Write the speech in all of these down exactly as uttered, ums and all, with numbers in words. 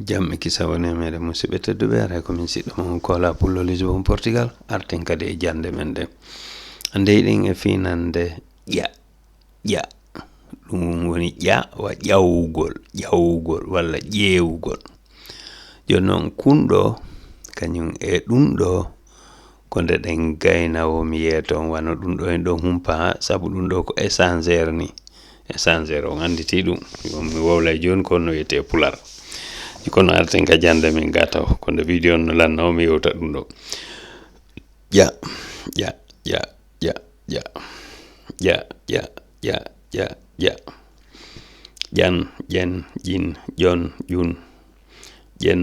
Jam e kisa woni e meɗen, musidɓe tedduɓe. Aray ko min siɗɗo mon Kola Pullo Lisbon, Portugal. Arten kadi e jannde men nde. Ndeyɗen e finande ƴa, ƴa. Ɗum woni ƴa wa ƴawugol, ƴawugol walla ƴeewugol. Jooni noon, kun ɗo, kañum e ɗum ɗo, ko nde ɗen gayna wo mi yeeto on, wano ɗum ɗo en ɗon humpa, sabu ɗum ɗo ko échangeur ni. Échangeur, on annditi ɗum. Yo mi wowlay jooni ko no wiyetee Pular. Kono arten ka jannde men gaa taw. Ko nde video on no lanna o mi yewta ɗum ɗo. Ƴa, ƴa, ƴa, ƴa, ƴa. Ƴa, ƴa, ƴa, ƴa, ƴa. Ƴan, ƴen, ƴin, ƴon, ƴun. Ƴen,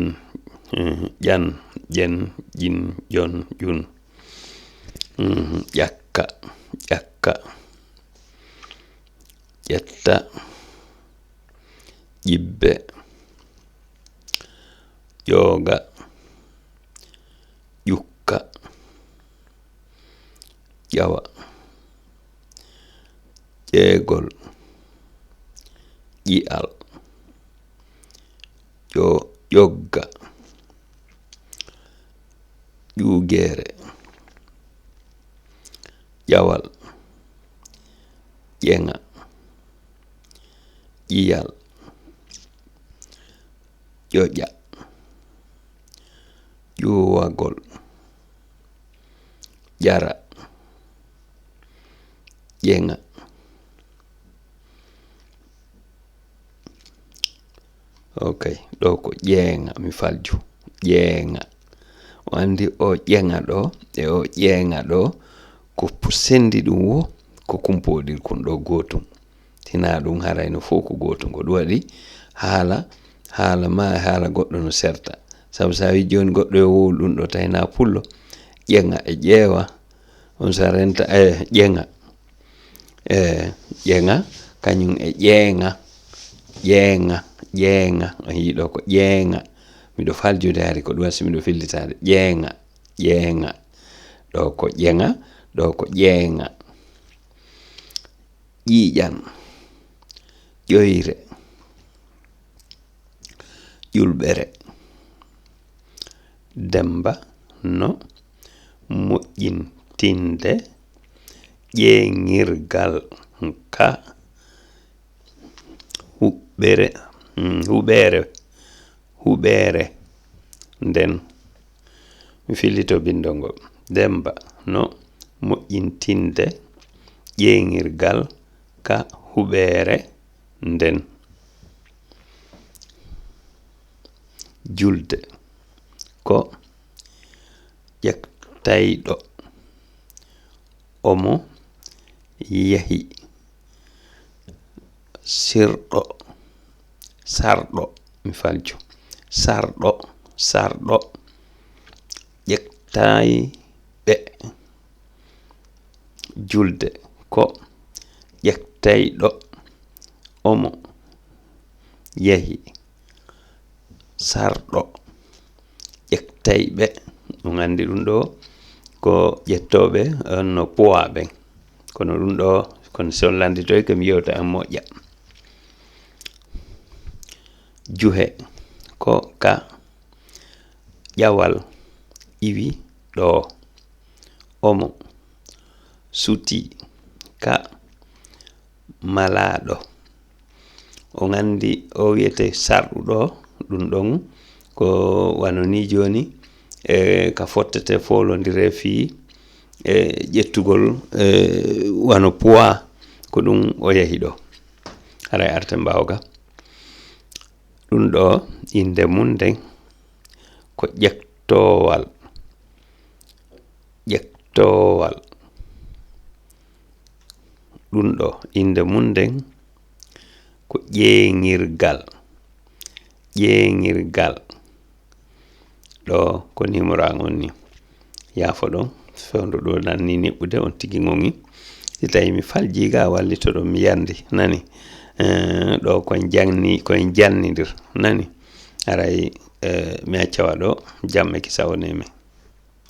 eh, ƴan, ƴen, ƴin, ƴon, ƴun. Mhm, ƴakka, ƴakka. Ƴetta, ƴibbe, ƴooga, ƴukka, ƴawa, ƴeegol, ƴi'al, ƴo-, ƴogga, ƴuugeere, ƴawal, ƴeŋa, ƴiyal, ƴoƴa, ƴuwagol, ƴara, ƴeŋa. Ok, ɗo ko ƴeeŋa, mi falju. Ƴeeŋa. O anndi o ƴeŋa ɗo, e o ƴeeŋa ɗo, ko pu-, senndi ɗum wo, ko kumpoɗir kun ɗo gootum. Hinaa ɗum harayno fof ko gootum. Ko ɗum waɗi haala, haala ma e haala goɗɗo no serta. Sabu so a wii jooni goɗɗo yo wowlu ɗum ɗo, tawi hinaa pullo, ƴeŋa e ƴeewa, on sa renta, eh, ƴeŋa. Eh, ƴeŋa, kañum e ƴeeŋa, ƴeeŋa, ƴeeŋa. On yii ɗo ko ƴeeŋa. Miɗo faljude hari ko ɗum waɗi si miɗo fillitaade. Ƴeeŋa, ƴeeŋa. Ɗo ko ƴeŋa, ɗo ko ƴeeŋa. Ƴiiƴan, ƴoyre, ƴulɓere. Demmba no moƴƴintinde ƴeeŋirgal ka huɓɓere, mm, huɓeere, huɓeere nden. Mi fillito binndol ngol. Demmba no moƴƴintinde ƴeeŋirgal ka huɓeere nden. Julde ko ƴektayɗo. Omo yahi. Sirɗo, sarɗo, mi falju. Sarɗo, sarɗo, ƴektayɓe. Julde ko ƴektayɗo. Omo yahi. Sarɗo, ƴektayɓe. On anndi ɗum ɗo ko ƴettooɓe, on no puwaa ɓen. Kono ɗum ɗo, kono si on lannditoy ko mi yewta en moƴƴa. Juhe ko ka ƴawal iwi ɗo. Omo suti ka malaaɗo. On anndi o wiyete sarɗuɗo, ɗum ɗon ko wano ni jooni, e ka fottete foolondire fii, e ƴettugol, e wano poids, ko ɗum o yahi ɗo. Haray arten mbaawa ga. Ɗum ɗo innde mum nden ko ƴektoowal. Ƴektoowal. Ɗum ɗo innde mum nden ko ƴeeŋirgal. Ƴeeŋirgal. Ɗo ko numéro an on ni. Yaafo ɗon, fewndo ɗo nan ni niɓɓude on tigi ŋoŋi. Si tawi mi faljii ga, wallito ɗon mi yandi, nani? Eh, ɗo ko en janni, ko en jannidir, nani? Aray, eh, mi acca wa ɗo, jam e kisa woni e men.